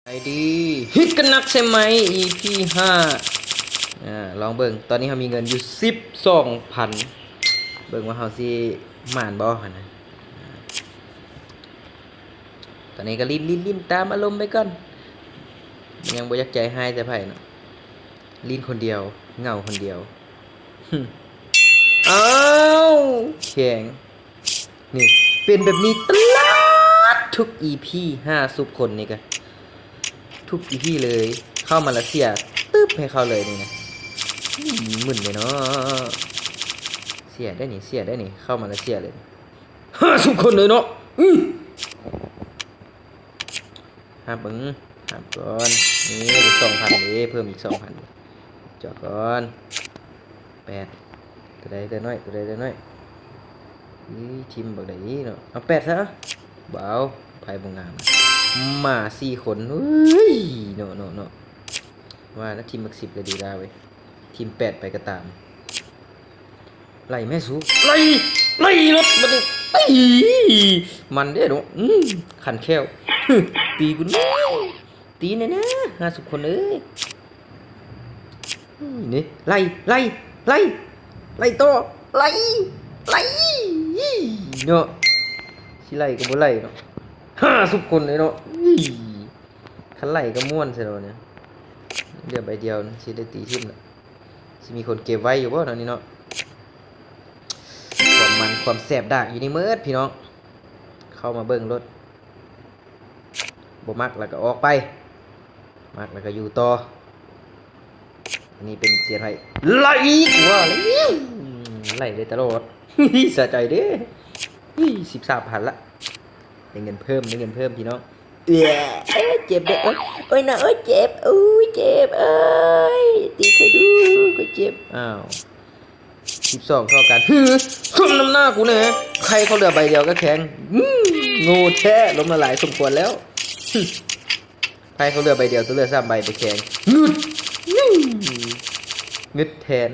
ໄອດີ ຮິດກັນໜັກໃຊ່ໄໝ ອີພີຫ້າ ອາ ລອງເບິ່ງ. ຕອນນີ້ເຮົາມີເງິນຢູ່ສິບສອງພັນ ເບິ່ງວ່າເຮົາຊິໝານບໍ່ຫັ້ນນະ. ອາ ຕອນນີ້ກໍຫຼິ້ນໆໆ ຕາມອາລົມໄປກ່ອນ ຍັງບໍ່ຢາກໃຈຮ້າຍໃສ່ໃຜເນາະ ຫຼິ້ນຄົນດຽວ ເຫງົາຄົນດຽວ. ອ້າວ ແຂງ ນີ້ ເປັນແບບນີ້ຕະຫຼອດ ທຸກອີພີ ຫ້າສິບຄົນນີ້ກະ ທຸກອີພີເລີຍ ເຂົ້າມາລະເສຍຕຶບໃຫ້ເຂົາເລີຍນີ້ນະ. ອືມ ມຶນເດ້ເນາະ ເສຍໄດ໋ນີ້ ເສຍໄດ໋ນີ້ ເຂົ້າມາລະເສຍເລີຍ ຫ້າສິບຄົນເລີຍເນາະ. ອືມ ຮັບເບິ່ງ ຮັບກ່ອນ ນີ້ໄດ້ສອງພັນເດ້ ເພີ່ມອີກສອງພັນ ຈອກກ່ອນ ແປດ ຕົວໃດຕົວນ້ອຍ ຕົວໃດຕົວນ້ອຍ ອີ ທີມບັກໃດເນາະ ເອົາແປດຊະ ບໍ່ເອົາ ໄພບໍ່ງາມ ມາສີ່ຄົນ ເຮີ້ຍ ເນາະ ເນາະ ເນາະ ວ່າແລ້ວທີມບັກສິບລະດີລາເວີຍ ທີມແປດໄປກໍຕາມ. ໄລ່ແມ່ສູ ໄລ່ ໄລ່ລົດບັດນີ້ ຕີ ມັນເດ້ເນາະ ອືມ ຂັນແຂ້ວ ຕີກູແນ່ ຕີແນ່ໆ ຫ້າສິບຄົນເອີຍ ນີ້ ໄລ່ ໄລ່ ໄລ່ ໄລ່ຕໍ່ ໄລ່ ໄລ່ ເນາະ ຊິໄລ່ກໍບໍ່ໄລ່ເນາະ ຫ້າສິບຄົນເລີຍເນາະ ຄັນໄລ່ກໍມ່ວນໃສ່ແລ້ວນີ້ ເຫຼືອໃບດຽວ ຊິໄດ້ຕີຖິ້ມລະ. ຊິມີຄົນເກັບໄວ້ຢູ່ບໍ່ເນາະນີ້ເນາະ ຄວາມມັນຄວາມແຊບດາກຢູ່ນີ້ເໝິດພີ່ນ້ອງ ເຂົ້າມາເບິ່ງໂລດ ບໍ່ມັກແລ້ວກໍອອກໄປ ມັກແລ້ວກໍຢູ່ຕໍ່ ອັນນີ້ເປັນເສຍໄພ ໄລ່ອີກ ວ່າແລ້ວ ໄລ່ໄດ້ຕະຫຼອດ ສະໃຈເດ້ ສິບສາມພັນລະ ໄດ້ເງິນເພີ່ມ ໄດ້ເງິນເພີ່ມພີ່ນ້ອງ ເອີ ເຈັບເດ້ ໂອ້ຍ ໂອ້ຍນະ ໂອ້ຍ ເຈັບ ໂອ້ຍ ເຈັບ ເອີຍ ຕີຂ້ອຍດູ ຂ້ອຍເຈັບ ອ້າວ ສິບສອງເທົ່າກັນ ຫື ສົມນ້ຳໜ້າກູແດ່ ໄພເຂົາເຫຼືອໃບດຽວກໍແຂງ ຫື ໂງ່ແທ້ ລົ້ມລະລາຍສົມຄວນແລ້ວ ຫຶ ໄພເຂົາເຫຼືອໃບດຽວ ຕົວເຫຼືອສາມໃບໄປແຂງ ງຶດ ງຶດແທນ.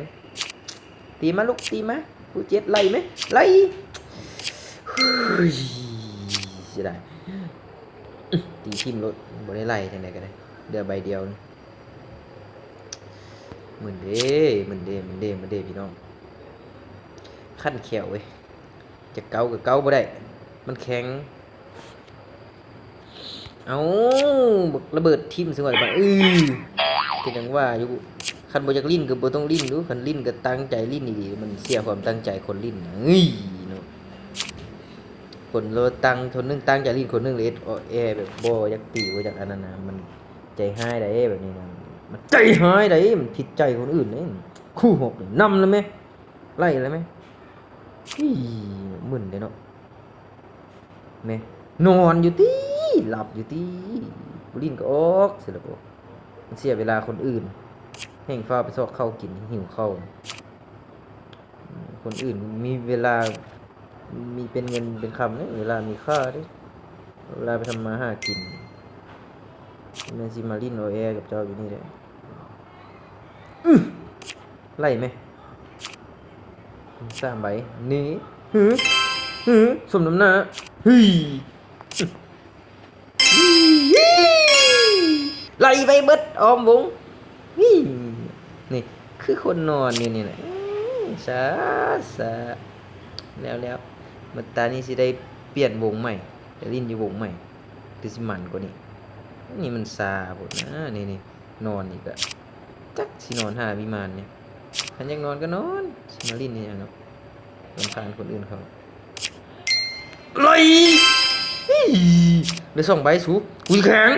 ຕີມາລູກ ຕີມາ ກູເຈັດ ໄລ່ແມ ໄລ່ ເຮີ້ຍ ເສຍດາຍ ຕີຖິ້ມໂລດ ບໍ່ໄດ້ໄລ່ ຈັ່ງໃດກໍໄດ້ ເຫຼືອໃບດຽວ ມຶນເດ້ ມຶນເດ້ ມຶນເດ້ ມຶນເດ້ ພີ່ນ້ອງ ຄັນແຂ້ວເວີຍ ຈະເກົາກໍເກົາບໍ່ໄດ້ ມັນແຂງ. ເອົາ ບັກລະເບີດຖິ້ມຊະວ່າ ບາດ ເອີ ກໍຍັງວ່າຢູ່ ຄັນບໍ່ຢາກຫຼິ້ນກໍບໍ່ຕ້ອງຫຼິ້ນດູ ຄັນຫຼິ້ນກໍຕັ້ງໃຈຫຼິ້ນດີໆ ມັນເສຍຄວາມຕັ້ງໃຈຄົນຫຼິ້ນນະ ເອີຍ ເນາະ ຄົນລະຕັ້ງ ຄົນໜຶ່ງຕັ້ງໃຈຫຼິ້ນ ຄົນໜຶ່ງລະເຮັດແອແບບບໍ່ຢາກຕີ ບໍ່ຢາກອັນນັ້ນນະ ມັນໃຈຮ້າຍໃດ໋ ແບບນີ້ນະ ມັນໃຈຮ້າຍໃດ໋ ມັນຜິດໃຈຄົນອື່ນເດ້ ຄູ່ຮົບນີ້ນຳລະແມ ໄລ່ລະແມ ອີ ມຶນເດ້ເນາະ ແມ່ນ ນອນຢູ່ຕິ ຫຼັບຢູ່ຕິ ບໍ່ຫຼິ້ນກໍອອກ ເສຍລະບໍ່ ມັນເສຍເວລາຄົນອື່ນ ແຮ່ງຟ້າວໄປຊອກເຂົ້າກິນ ຫິວເຂົ້າ ຄົນອື່ນມີເວລາ ມີເປັນເງິນເປັນຄຳເດ້ ເວລາມີຄ່າເດ້ ເວລາໄປທຳມາຫາກິນ ແມ່ນຊິມາຫຼິ້ນເອົາແອກັບເຈົ້າຢູ່ນີ້ເດ້ ອື ໄລ່ແມ ສາມໃບ ນີ້ ຫື ຫື ສົມນ້ຳໜ້າ ຫຶ ໄລ່ໄປເບິດອ້ອມວົງ ຫຶ ນີ້ ຄືຄົນນອນຢູ່ນີ້ແຫຼະ ຊາ ຊາ ແລ້ວໆ ບັດຕານີ້ຊິໄດ້ປ່ຽນວົງໃໝ່ ໄປຫຼິ້ນຢູ່ວົງໃໝ່ ຄືຊິມັນກວ່ານີ້ ນີ້ມັນຊາໂພດນະ ນີ້ໆ ນອນອີກລະ ຈັກຊິນອນຫາວິມານນີ້ ຄັນຢາກນອນກໍນອນ ຊິມາຫຼິ້ນອີຫຍັງເນາະ ລຳຄານຄົນອື່ນເຂົາ ໄລ່ ໄດ້ສອງໃບສູ ກູຊິແຂງ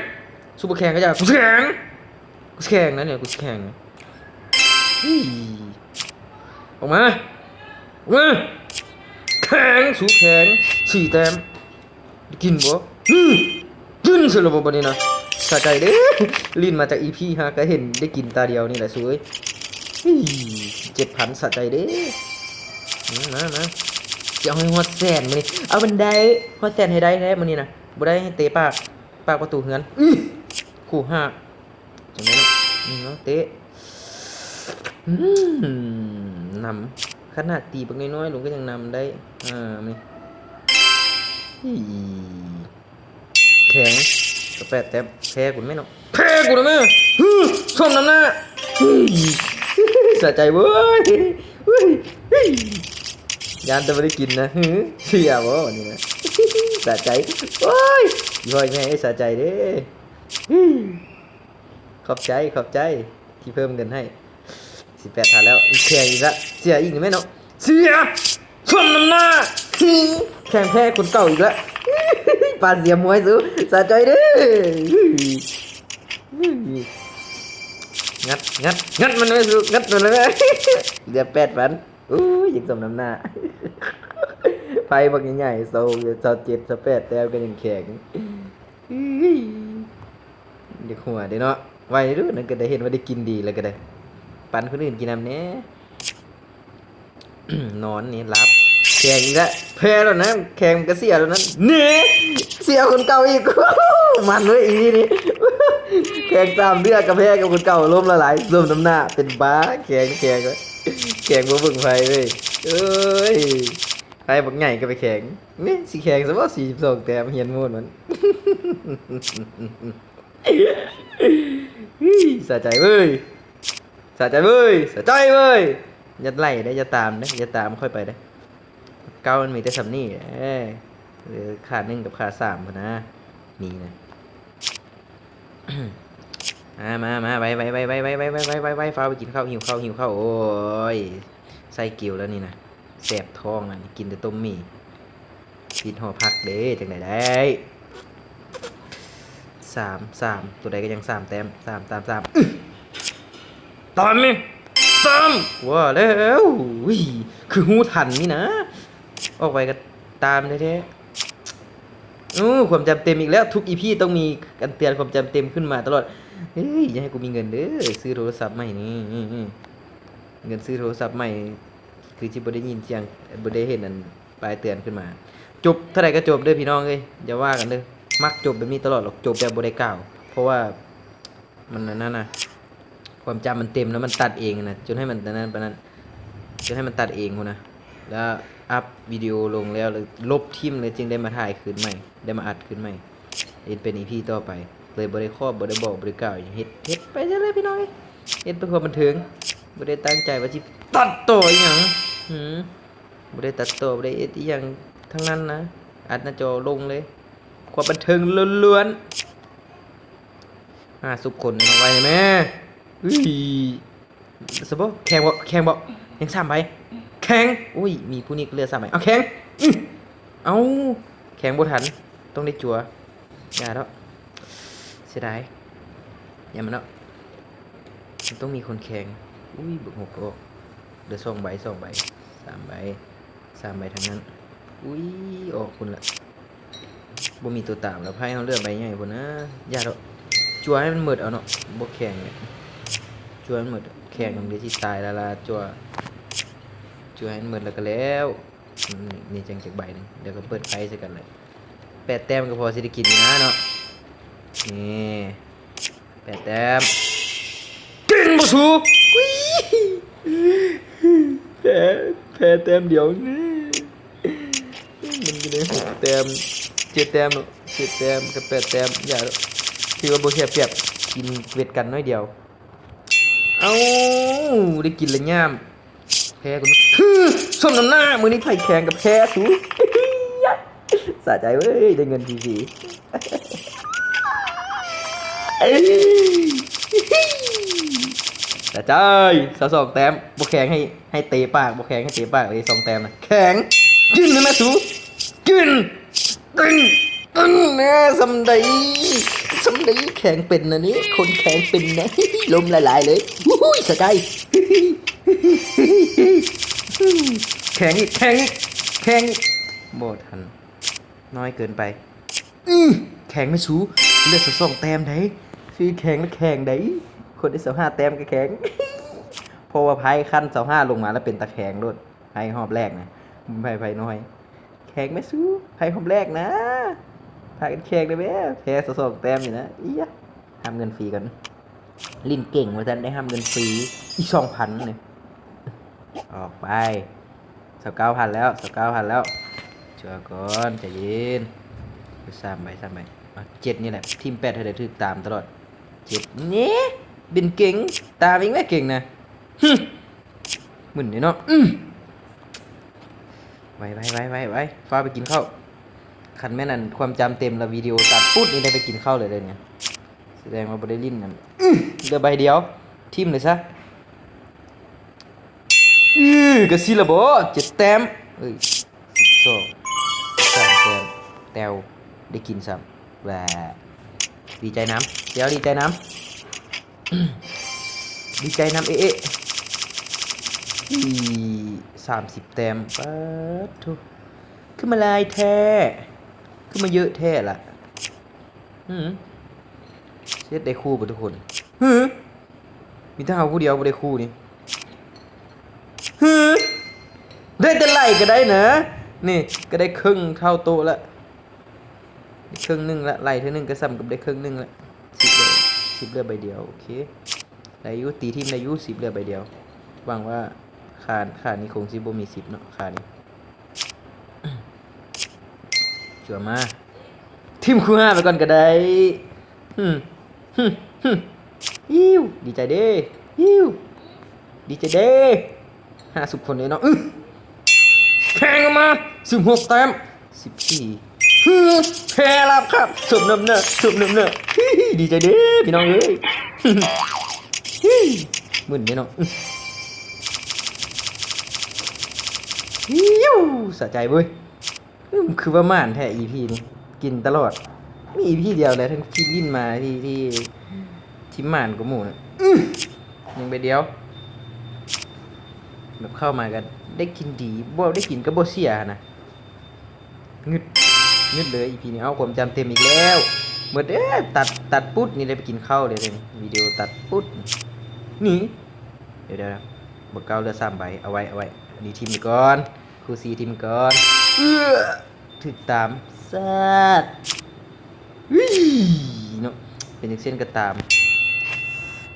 ສູບໍ່ແຂງກໍຢ່າ ກູຊິແຂງ ກູຊິແຂງນະນີ້ ກູຊິແຂງນະ ອອກມາ ອອກມາ ແຂງ ສູແຂງ ສີ່ແຕ້ມ ໄດ້ກິນບໍ່ ອື ກິນຊະແລ້ວບໍ່ບັດນີ້ນະ ສະໃຈເດ້ ຫຼິ້ນມາຈາກອີພີຫ້າກໍເຫັນໄດ້ກິນຕາດຽວນີ້ແຫຼະສູເອີຍ ເຈັດພັນ ສະໃຈເດ້ ມາ ມາ ຊິເອົາໃຫ້ຮອດແສນມື້ນີ້ ເອົາມັນໄດ້ຮອດແສນໃຫ້ໄດ້ແທ້ມື້ນີ້ນະ ບໍ່ໄດ້ໃຫ້ເຕະປາກ ປາກປະຕູເຮືອນ ອື ຄູ່ຫ້າ ຈັ່ງໃດເນາະ ອື ເນາະ ເຕະ ອື ນຳ ຂະໜາດຕີບັກນ້ອຍໆລົງກໍຍັງນຳໄດ້ ອ່າ ນີ້ ອີ ແຂງ ແປດແຕ້ມ ແພ້ກູແມ່ເນາະ ແພ້ກູແມ່ ຫື ສົມນ້ຳໜ້າ ຫື ສະໃຈເວີຍ ຫື ຫື ຢ້ານແຕ່ບໍ່ໄດ້ກິນນະ ຫື ເສຍບໍ່ນີ້ນະ ສະໃຈ ໂອ້ຍ ອີ່ພໍ່ອີ່ແມ່ເອີຍ ສະໃຈເດ້ ຫື ຂອບໃຈ ຂອບໃຈທີ່ເພີ່ມເງິນໃຫ້ ສິບແປດພັນແລ້ວ ແຂ່ງອີກລະ ເສຍອີກແມ່ນເນາະ ເສຍ ສົມນ້ຳໜ້າ ແຂ່ງແພ້ຄົນເກົ່າອີກລະ ປານເສຍມວຍສູ ສະໃຈເດີ ງັດ ງັດ ງັດມັນໄວ້ສູ ງັດມັນໄວ້ ເຫຼືອແປດພັນ ໂອ້ຍ ຍັງສົມນ້ຳໜ້າ ໄພບັກໃຫຍ່ໆ ຊາວ ຊາວເຈັດ ຊາວແປດແຕ້ມກໍຍັງແຂງ ອື ຢາກຫົວເດ້ເນາະ ໄວເດີ້ ນັ້ນກໍໄດ້ເຫັນວ່າໄດ້ກິນດີແລ້ວກໍໄດ້ ປັນຄົນອື່ນກິນນຳແດ່ ນອນນີ້ຫຼັບ ແຂ່ງອີກແລ້ວ ແພ້ແລ້ວນະ ແຂ່ງກໍເສຍແລ້ວນັ້ນ ເນ ເສຍຄົນເກົ່າອີກ ມັນເວີຍ ອີນີ້ ແຂ່ງສາມເທື່ອກໍແພ້ກັບຄົນເກົ່າ ລົ້ມລະລາຍ ສົມນ້ຳໜ້າ ເປັນບ້າ ແຂ່ງ ແຂ່ງ ແຂ່ງບໍ່ເບິ່ງໄພເວີຍ ເອີຍ ໃຜບັກໃຫຍ່ກໍໄປແຂ່ງ ນີ້ຊິແຂ່ງຊະບໍ່ ສີ່ສິບສອງແຕ້ມ ຮຽນໂໝດມັນ ສະໃຈເວີຍ ສະໃຈເວີຍ ສະໃຈເວີຍ ຢ່າໄລ່ເດ້ ຢ່າຕາມເດ້ ຢ່າຕາມຂ້ອຍໄປເດ້ ເກົ້າມັນມີແຕ່ສ່ຳນີ້ເດ້ ເຫຼືອຂາໜຶ່ງກັບຂາສາມພຸ້ນນະ ນີ້ນະ ມາ ມາ ມາ ໄວ ໄວ ໄວ ໄວ ຟ້າວໄປກິນເຂົ້າ ຫິວເຂົ້າ ຫິວເຂົ້າ ໂອ້ຍ ໄສ້ກິວແລ້ວນີ້ນະ ແສບທ້ອງແລ້ວນີ້ ກິນແຕ່ຕົ້ມໝີ່ ປິດຫໍພັກເດ້ ຈັ່ງໃດໄດ້ ສາມ ສາມ ຕົວໃດກໍຍັງສາມແຕ້ມ ສາມ ສາມ ສາມ ອື ຕາມນີ້ ຕາມ ວ່າແລ້ວ ອຸ້ຍ ຄືຮູ້ທັນນີ້ນະ ອອກໄວກໍຕາມແທ້ໆ ໂອ້ ຄວາມຈຳເຕັມອີກແລ້ວ ທຸກອີພີຕ້ອງມີການເຕືອນຄວາມຈຳເຕັມຂຶ້ນມາຕະຫຼອດ ເອີຍ ຢ່າໃຫ້ກູມີເງິນເດີ ຊື້ໂທລະສັບໃໝ່ນີ້ ເງິນຊື້ໂທລະສັບໃໝ່ ຄືຊິບໍ່ໄດ້ຍິນສຽງ ບໍ່ໄດ້ເຫັນອັນປ້າຍເຕືອນຂຶ້ນມາ ຈົບເທົ່າໃດກໍຈົບເດີພີ່ນ້ອງເອີຍ ຢ່າວ່າກັນເດີ ມັກຈົບແບບນີ້ຕະຫຼອດດອກ ຈົບແບບບໍ່ໄດ້ກ່າວ ເພາະວ່າ ມັນອັນນັ້ນນະ ຄວາມຈຳມັນເຕັມແລ້ວມັນຕັດເອງນະ ຈົນໃຫ້ມັນອັນນັ້ນປານນັ້ນ ຈົນໃຫ້ມັນຕັດເອງພຸ້ນນະ ແລ້ວອັບວິດີໂອລົງແລ້ວ ແລ້ວລົບຖິ້ມ ແລ້ວຈຶ່ງໄດ້ມາຖ່າຍຄືນໃໝ່ ໄດ້ມາອັດຄືນໃໝ່ ເຮັດເປັນອີພີຕໍ່ໄປ ເລີຍບໍ່ໄດ້ຂອບ ບໍ່ໄດ້ບອກ ບໍ່ໄດ້ກ່າວຫຍັງ ເຮັດ ເຮັດໄປຊັ້ນແຫຼະພີ່ນ້ອງເອີຍ ເຮັດເພື່ອຄວາມບັນເທີງ ບໍ່ໄດ້ຕັ້ງໃຈວ່າຊິຕັດຕໍ່ອີ່ຫຍັງ ຫື ບໍ່ໄດ້ຕັດຕໍ່ ບໍ່ໄດ້ເຮັດອີ່ຫຍັງທັງນັ້ນນະ ອັດໜ້າຈໍລົງເລີຍ ຄວາມບັນເທີງລ້ວນໆ ຫ້າສິບຄົນເນາະ ໄວແດ່ແມ່ ເອີຍ ຊະບໍ່ ແຂ່ງບໍ່ ແຂ່ງບໍ່ ຍັງສາມໃບ ແຂ່ງ ໂອ້ຍ ມີຜູ້ນີ້ກໍເຫຼືອສາມໃບ ເອົາແຂ່ງ ອື ເອົາ ແຂ່ງບໍ່ທັນ ຕ້ອງໄດ້ຈັ່ວ ຢ່າດອກ ເສຍດາຍ ຢ່າມັນດອກ ມັນຕ້ອງມີຄົນແຂ່ງ ອຸ້ຍ ເບີກຫົກກໍອອກ ເຫຼືອສອງໃບ ສອງໃບ ສາມໃບ ສາມໃບທັງນັ້ນ ອຸ້ຍ ອອກພຸ້ນລະ ບໍ່ມີຕົວຕາມແລ້ວ ໄພເຮົາເຫຼືອໃບໃຫຍ່ພຸ້ນນະ ຢ່າດອກ ຈັ່ວໃຫ້ມັນໝົດເອົາເນາະ ບໍ່ແຂ່ງເລີຍ ຈັ່ວໃຫ້ມັນໝົດ ແຂ່ງເລີຍຊິຕາຍລະລາ ຈັ່ວ ຈັ່ວໃຫ້ມັນໝົດແລ້ວກໍແລ້ວ ອືມ ນີ້ຈັ່ງຈັກໃບໜຶ່ງ ດຽວກໍເປີດໄພໃສ່ກັນເລີຍ ແປດແຕ້ມກໍພໍຊິໄດ້ກິນຢູ່ນະເນາະ ນີ້ ແປດແຕ້ມ ກິນບໍ່ສູ ອຸ້ຍ ແພ້ ແພ້ແຕ້ມດຽວນີ້ ມັນຢູ່ໃນຫົກແຕ້ມ ເຈັດແຕ້ມເນາະ ເຈັດແຕ້ມກັບແປດແຕ້ມ ຢ່າ ຖືວ່າບໍ່ເສຍປຽບ ກິນເວດກັນໜ້ອຍດຽວ ເອົ້າ ໄດ້ກິນລະຍາມ ແພ້ກູ ຫື ສົມນ້ຳໜ້າ ມື້ນີ້ໃຜແຂ່ງກັບແພ້ສູ ສະໃຈເວີຍ ໄດ້ເງິນຟຣີໆ ສະໃຈ ຊາວສອງແຕ້ມ ບໍ່ແຂ່ງໃຫ້ ໃຫ້ເຕະປາກ ບໍ່ແຂ່ງໃຫ້ເຕະປາກເລີຍ ສອງແຕ້ມນະ ແຂ່ງ ກິນແມ່ນບໍ່ສູ ກິນ ຕຶງ ຕຶງ ແນ່ ສ່ຳໃດ ສ່ຳໃດ ແຂ່ງເປັນນະນີ້ ຄົນແຂ່ງເປັນນະ ລົ້ມລະລາຍເລີຍ ອູ້ຍ ສະໃຈ ແຂ່ງອີກ ແຂ່ງອີກ ແຂ່ງອີກ ບໍ່ທັນ ນ້ອຍເກີນໄປ ອື ແຂ່ງແມ່ສູ ເຫຼືອຊາວສອງແຕ້ມໃດ໋ ຄືແຂ່ງລະແຂ່ງໃດ໋ ຄົນໄດ້ຊາວຫ້າແຕ້ມກໍແຂ່ງ ເພາະວ່າໄພຂັ້ນຊາວຫ້າລົງມາລະເປັນຕາແຂ່ງໂລດ ໄພຮອບແລກນະ ໄພ ໄພນ້ອຍ ແຂ່ງແມ່ສູ ໃຜຮອບແລກນະ ພາກັນແຂ່ງເດີແມ້ ແພ້ຊາວສອງແຕ້ມນີ້ນະ ອີຍະ ຮັບເງິນຟຣີກ່ອນ ຫຼິ້ນເກັ່ງວ່າຊັ້ນ ໄດ້ຮັບເງິນຟຣີອີກສອງພັນນີ້ ອອກໄປ ຊາວເກົ້າພັນແລ້ວ ຊາວເກົ້າພັນແລ້ວ ເຊື່ອກ່ອນ ໃຈເຢັນ ສາມໃບ ສາມໃບ ອ່ະ ເຈັດນີ້ແຫຼະ ທີມແປດເທື່ອໃດຖືກຕາມຕະຫຼອດ. ເຈັດ ເນ ເປັນເກັ່ງ ຕາມອີກແລ້ວເກັ່ງນະ. ຫຶ ມຶນເດ້ເນາະ. ອື ໄວໆໆໆໆ ຟ້າວໄປກິນເຂົ້າ. ຄັນແມ່ນອັນຄວາມຈຳເຕັມລະ ວິດີໂອຕັດປຸດນີ້ໄດ້ໄປກິນເຂົ້າເລີຍເດ້ນີ້. ສະແດງວ່າບໍ່ໄດ້ຫຼິ້ນນັ້ນ. ອື ເຫຼືອໃບດຽວ ຖິ້ມເລີຍຊະ. ອື ກະຊິລະບໍ ເຈັດແຕ້ມ ເອີຍ ສິບສອງ ສາມແຕ້ມ ແຕ້ວ ໄດ້ກິນຊ້ຳ. ແວ່ ດີໃຈນຳ ດຽວ ດີໃຈນຳ ດີໃຈນຳ ເອະ ເອະ ອີ ສາມສິບແຕ້ມ. ປາດໂທ້ ຄືມາຫຼາຍແທ້ ຄືມາເຍອະແທ້ລະ. ຫື ເຮັດໄດ້ຄູ່ບໍ່ທຸກຄົນ? ຫື ມີແຕ່ເຮົາຜູ້ດຽວບໍ່ໄດ້ຄູ່ນີ້. ຫື ໄດ້ແຕ່ໄລ່ກໍໄດ້ນະ. ນີ້ກໍໄດ້ເຄິ່ງເທົ່າໂຕະລະ ເຄິ່ງໜຶ່ງລະ ໄລ່ເທື່ອໜຶ່ງກໍສ່ຳກັບໄດ້ເຄິ່ງໜຶ່ງລະ. ສິບເຫຼືອ ສິບເຫຼືອໃບດຽວ. ໂອເຄ ໄດ້ຢູ່ ຕີທີມໄດ້ຢູ່ ສິບເຫຼືອໃບດຽວ. ຫວັງວ່າຂາ ຂານີ້ຄົງຊິບໍ່ມີສິບເນາະ ຂານີ້. ຈົວມາ ທີມຄູຫ້າໄປກ່ອນກໍໄດ້. ຫຶ ຫຶ ຫຶ ອີວ ດີໃຈເດ້ ອີວ ດີໃຈເດ້. ຫ້າສິບຄົນເລີຍເນາະ. ອື ແພງອອກມາ ສິບຫົກແຕ້ມ ສິບສີ່. ຫື ແພ້ລາບຄາບ ສົມນ້ຳໜ້າ ສົມນ້ຳໜ້າ. ຮີ ດີໃຈເດ້ພີ່ນ້ອງເອີຍ. ຮີ ມຶນເດ້ເນາະ. ຮີ ສະໃຈເວີຍ. ອືມ ຄືວ່າໝານແທ້ ອີພີນີ້ ກິນຕະຫຼອດ. ມີອີພີດຽວແຫຼະ ທັງທີ່ຫຼິ້ນມາທີ່ ທີ່ ທີ່ໝານກວ່າໝູ່ນະ. ອືມ ຍັງໃບດຽວ ແບບເຂົ້າມາກໍໄດ້ກິນດີ ບໍ່ໄດ້ກິນກໍບໍ່ເສຍຫັ້ນນະ. ງຶດ ງຶດເລີຍ ອີພີນີ້. ເອົາ ຄວາມຈຳເຕັມອີກແລ້ວ. ໝົດເດີ້ ຕັດ ຕັດປຸດນີ້ ໄດ້ໄປກິນເຂົ້າເດ້ນີ້ ວິດີໂອຕັດປຸດນີ້. ດຽວໆ ບໍ່ເກົ້າ ເຫຼືອສາມໃບ. ເອົາໄວ້ ເອົາໄວ້ ອັນນີ້ຖິ້ມໄປກ່ອນ. ຄູ່ສີ່ຖິ້ມກ່ອນ. ເອີ ຖືກຕາມ ຊາດ ວິເນາະ ເປັນຈັ່ງຊັ້ນກໍຕາມ.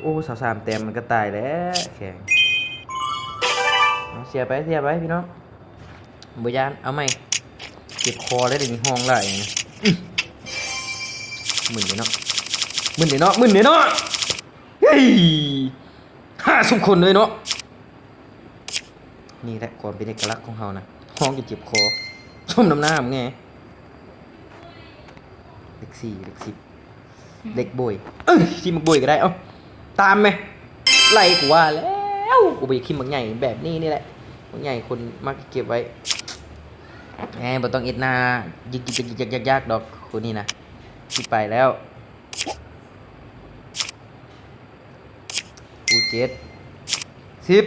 ໂອ້ ຊາວສາມແຕ້ມມັນກໍຕາຍແລ້ວ ແຂງ. ເອົາ ເສຍໄປ ເສຍໄປພີ່ນ້ອງ ບໍ່ຢ້ານ. ເອົາໃໝ່ ເຈັບຄໍແລ້ວ ດຽວນີ້ຮ້ອງຫຼາຍ. ອື ມຶນເດ້ເນາະ ມຶນເດ້ເນາະ ມຶນເດ້ເນາະ. ເຮີ້ຍ ຫ້າສິບຄົນເລີຍເນາະ. ນີ້ແຫຼະຄວາມເປັນເອກະລັກຂອງເຮົານະ ຮ້ອງຈົນເຈັບຄໍ. ສົມນ້ຳໜ້າມຶງແດ່. ເລກສີ່ ເລກສິບ ເລກໂບຍ. ເອີ ຊິມັກໂບຍກໍໄດ້. ເອົ້າ ຕາມແມະ ໄລ່ ກູວ່າແລ້ວ ກູບໍ່ຢາກຖິ້ມບັກໃຫຍ່ແບບນີ້ນີ້ແຫຼະ. ບັກໃຫຍ່ຄົນມັກເກັບໄວ້. ແໝ ບໍ່ຕ້ອງເຮັດໜ້າຍຶກໆໆໆໆດອກ ຄົນນີ້ນະ. ຊິໄປແລ້ວ. ຄູ່ເຈັດ ສິບ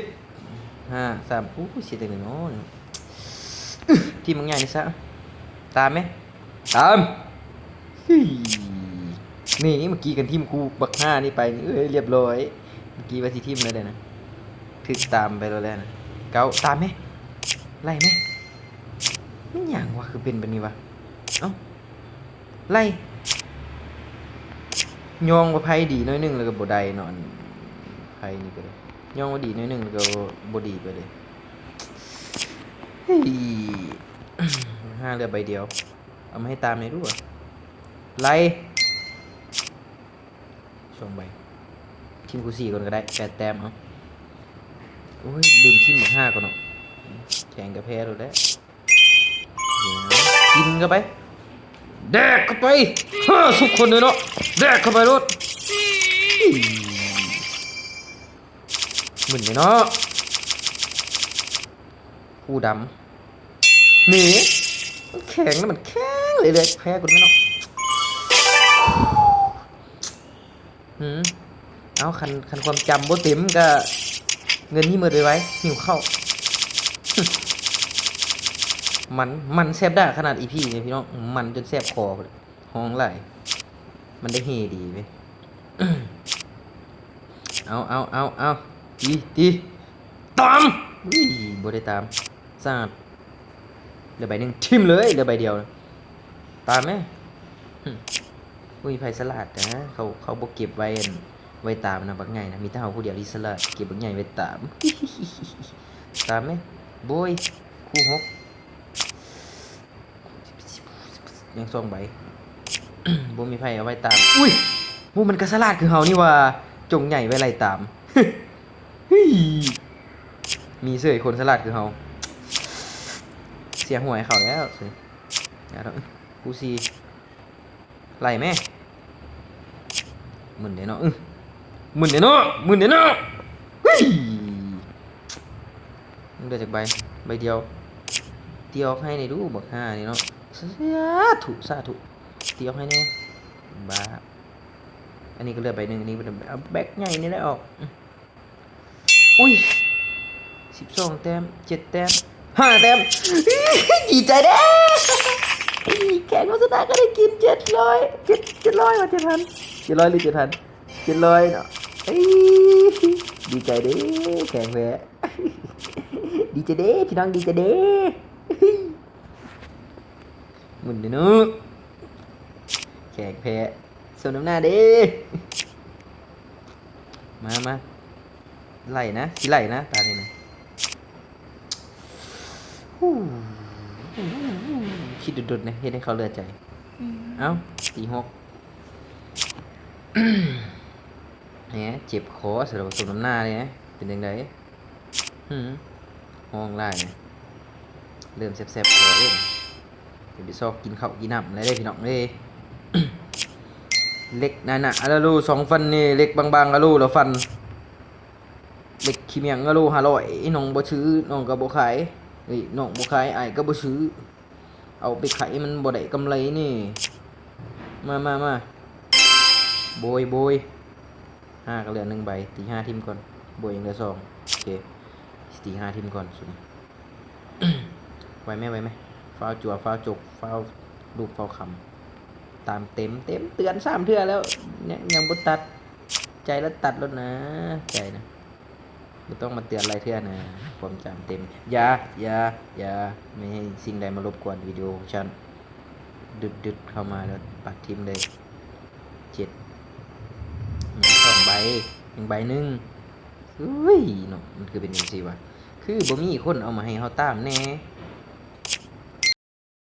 ຫ້າ ສາມ. ໂອ້ຍ ເສຍຈັ່ງໃດເນາະ. ຖິ້ມບັກໃຫຍ່ນີ້ຊະ. ຕາມແມະ ຕາມ. ຮີ້ຍ ນີ້ ເມື່ອກີ້ກັນຖິ້ມຄູ່ບັກຫ້ານີ້ໄປນີ້ ເອີຍ ລຽບຮ້ອຍ. ເມື່ອກີ້ວ່າຊິຖິ້ມແລ້ວເດ້ນະ ຖືກຕາມໄປແລ້ວແຫຼະນະ. ເກົ້າ ຕາມແມະ ໄລ່ແມະ. ແມ່ນຫຍັງວະ ຄືເປັນແບບນີ້ວະ? ເອົ້າ ໄລ່ ຍ້ອງວ່າໄພດີໜ້ອຍໜຶ່ງແລ້ວກໍບໍ່ໄດ້ເນາະ. ອັນໄພນີ້ກໍໄດ້ ຍ້ອງວ່າດີໜ້ອຍໜຶ່ງແລ້ວກໍບໍ່ດີໄປເລີຍ. ເຮີ້ຍ ຫ້າເຫຼືອໃບດຽວ ເອົາມາໃຫ້ຕາມແດ່ດູ. ໄລ່ ສອງໃບ ຖິ້ມຄູ່ສີ່ກ່ອນກໍໄດ້ ແປດແຕ້ມ. ເອົາ ໂອ້ຍ ລືມຖິ້ມບັກຫ້າກ່ອນເນາະ ແຂງກໍແພ້ໂລດແຫຼະ. ກິນເຂົ້າໄປ ແດກເຂົ້າໄປ ຫ້າສິບຄົນເລີຍເນາະ ແດກເຂົ້າໄປໂລດ. ມຶນເດ້ເນາະ ຜູ້ດຳ ນີ້ ມັນແຂງນະ ມັນແຂງເລື້ອຍໆ ແພ້ກູແມ່ນເນາະ. ຫື ເອົາ ຄັນ ຄັນຄວາມຈຳບໍ່ເຕັມກະເງິນນີ້ໝົດໄວໆ ຫິວເຂົ້າ. ມັນ ມັນແຊບດາກຂະໜາດ ອີພີນີ້ພີ່ນ້ອງ ມັນຈົນແສບຄໍພຸ້ນແຫຼະ ຮ້ອງຫຼາຍ. ມັນໄດ້ເຮດີເວີຍ. ເອົາ ເອົາ ເອົາ ເອົາ ຕີ ຕີ ຕາມ. ອຸ້ຍ ບໍ່ໄດ້ຕາມ ສາດ. ເຫຼືອໃບໜຶ່ງ ຖິ້ມເລີຍ ເຫຼືອໃບດຽວ. ຕາມແມະ. ຫຶ ບໍ່ມີໃຜສະຫຼາດນະ ເຂົາ ເຂົາບໍ່ເກັບໄວ້ ອັນ ໄວ້ຕາມນະ ບັກໃຫຍ່ນະ. ມີແຕ່ເຮົາຜູ້ດຽວທີ່ສະຫຼາດ ເກັບບັກໃຫຍ່ໄວ້ຕາມ. ຕາມແມະ ໂບຍ ຄູ່ຫົກ ຍັງສອງໃບ. ບໍ່ມີໃຜເອົາໄວ້ຕາມ. ອຸ້ຍ! ໝູ່ມັນກໍສະຫຼາດຄືເຮົານີ້ຫວ່າ, ຈົ່ງໃຫຍ່ໄວ້ໄລ່ຕາມ. ເຮີ້ຍ! ມີເສີຍຄົນສະຫຼາດຄືເຮົາ. ເສຍຫວຍເຂົາແລ້ວ. ເອີ ຄູ່ສີ່ ໄລ່ແມ. ມຶນເດ້ເນາະ ອື ມຶນເດ້ເນາະ ມຶນເດ້ເນາະ. ເຮີ້ຍ! ມັນເຫຼືອຈັກໃບ? ໃບດຽວ. ຕີອອກໃຫ້ແດ່ດູ ບັກຫ່ານີ້ເນາະ. ສາທຸ ສາທຸ. ຕີອອກໃຫ້ແດ່. ບ້າ. ອັນນີ້ກໍເຫຼືອໃບໜຶ່ງ, ອັນນີ້ເອົາແບັກໃຫຍ່ນີ້ແຫຼະອອກ. ອື ອຸ້ຍ! ສິບສອງແຕ້ມ ເຈັດແຕ້ມ ຫ້າແຕ້ມ. ດີໃຈເດ້! ແຂ່ງໂຄສະນາກໍໄດ້ກິນເຈັດຮ້ອຍ ເຈັດ ເຈັດຮ້ອຍວ່າ ເຈັດພັນ ເຈັດຮ້ອຍ ຫຼື ເຈັດພັນ ເຈັດຮ້ອຍເນາະ. ເອີ ດີໃຈເດ້ ແຂ່ງແພ້. ດີໃຈເດ້ ພີ່ນ້ອງ ດີໃຈເດ້. ໝູນເດ້ເນາະ ແຂກແພ້ ສົມນ້ຳໜ້າເດ້. ມາ ມາ ໄລ່ນະ ຊິໄລ່ນະ ຕານີ້ນະ. ຄິດດົນໆ ນະ ເຮັດໃຫ້ເຂົາເຫຼືອໃຈ. ອືມ ເອົ້າ ຕີຫົກ. ແໝ ເຈັບຄໍຊະແລ້ວ ສົມນ້ຳໜ້າເດ້. ເປັນຈັ່ງໃດ? ຫື ຮ້ອງຫຼາຍ ເລີ່ມແສບໆຄໍເດ້. ຊິໄປຊອກກິນເຂົ້າກິນນ້ຳແລ້ວເດ້ພີ່ນ້ອງເອີຍ. ເຫຼັກໜາໆ ອາລາໂລ ສອງຟັນນີ້ ເຫຼັກບາງໆ ອາໂລລະຟັນ. ເຫຼັກຂີ້ເມຍງ ອາໂລ ຫ້າຮ້ອຍ ນ້ອງບໍ່ຊື້ ນ້ອງກໍບໍ່ຂາຍ. ເອີຍ ນ້ອງບໍ່ຂາຍ ອ້າຍກໍບໍ່ຊື້. ເອົາໄປຂາຍມັນບໍ່ໄດ້ກຳໄລນີ້. ມາ ມາ ມາ ໂບຍ ໂບຍ. ຫ້າກໍເຫຼືອໜຶ່ງໃບ ຕີຫ້າຖິ້ມກ່ອນ. ໂບຍຍັງເຫຼືອສອງ. ໂອເຄ ຕີຫ້າຖິ້ມກ່ອນຊຸມ. ໄວແມ ໄວແມ ຟ້າວຈັ່ວ ຟ້າວຈົກ ຟ້າວລູກ ຟ້າວຄຳ. ຕາມເຕັມ ເຕັມ ເຕືອນສາມເທື່ອແລ້ວ ຍັງ ຍັງບໍ່ຕັດ. ໃຈລະຕັດໂລດນະ ໃຈນະ. ບໍ່ຕ້ອງມາເຕືອນຫຼາຍເທື່ອນະ ຄວາມຈຳເຕັມ. ຢ່າ ຢ່າ ຢ່າ ບໍ່ໃຫ້ສິ່ງໃດມາລົບກວນວິດີໂອຂອງຊັ້ນ. ດຶດໆ ເຂົ້າມາແລ້ວປັດຖິ້ມເລີຍ. ເຈັດ ຍັງສອງໃບ ຍັງໃບໜຶ່ງ. ເອີຍເນາະ ມັນຄືເປັນຈັ່ງຊີ້ວະ? ຄືບໍ່ມີຄົນເອົາມາໃຫ້ເຮົາຕາມແດ່.